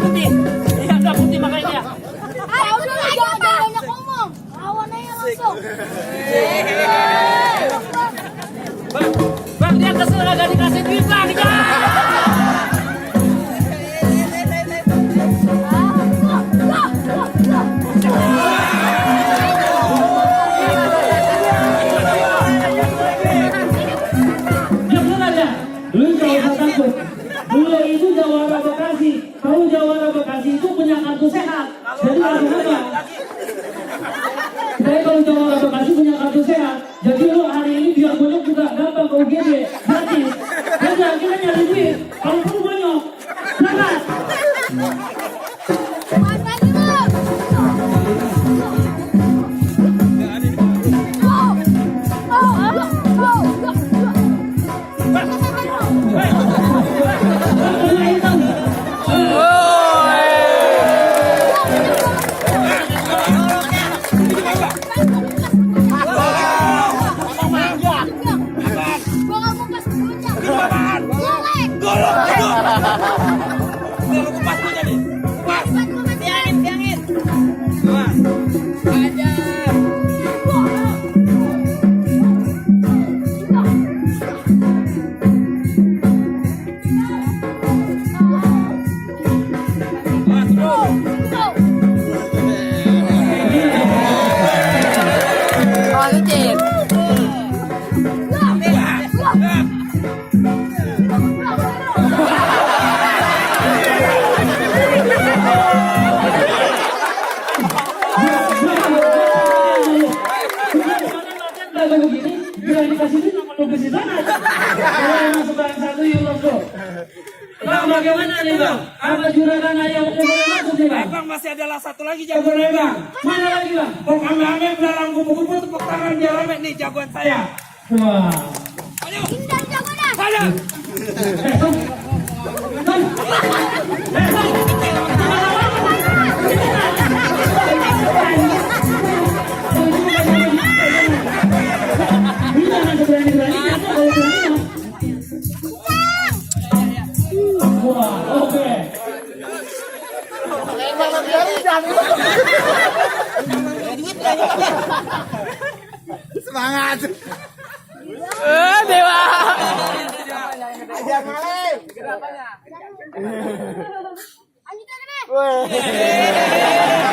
Putih. Iya, enggak putih makanya dia. Ayo udah jangan banyak ngomong. Lawan aja langsung. Bang, dia kesel gak dikasih duit bang. Ya. Lu jangan usah takut. Dulu itu Jawara Bekasi. Tahu Jawara Bekasi itu punya kartu sehat. Jadi kartu apa? Saya kalau Jawara Bekasi punya kartu sehat. Jadi lu hari ini biar bonyok juga gampang ke UGD. Gratis. Jadi kita nyari duit. Kalau perlu bonyok. Berangkat. Bagaimana nih bang? Apa juragan ayam udah boleh masuk nih bang? Bang masih adalah satu lagi Jago jagoan nih bang. Mana lagi bang? Kok kami dalam kupu-kupu tepuk tangan dia rame nih jagoan saya. Wah. Ayo. Indah jagoan. Ayo. Semangat.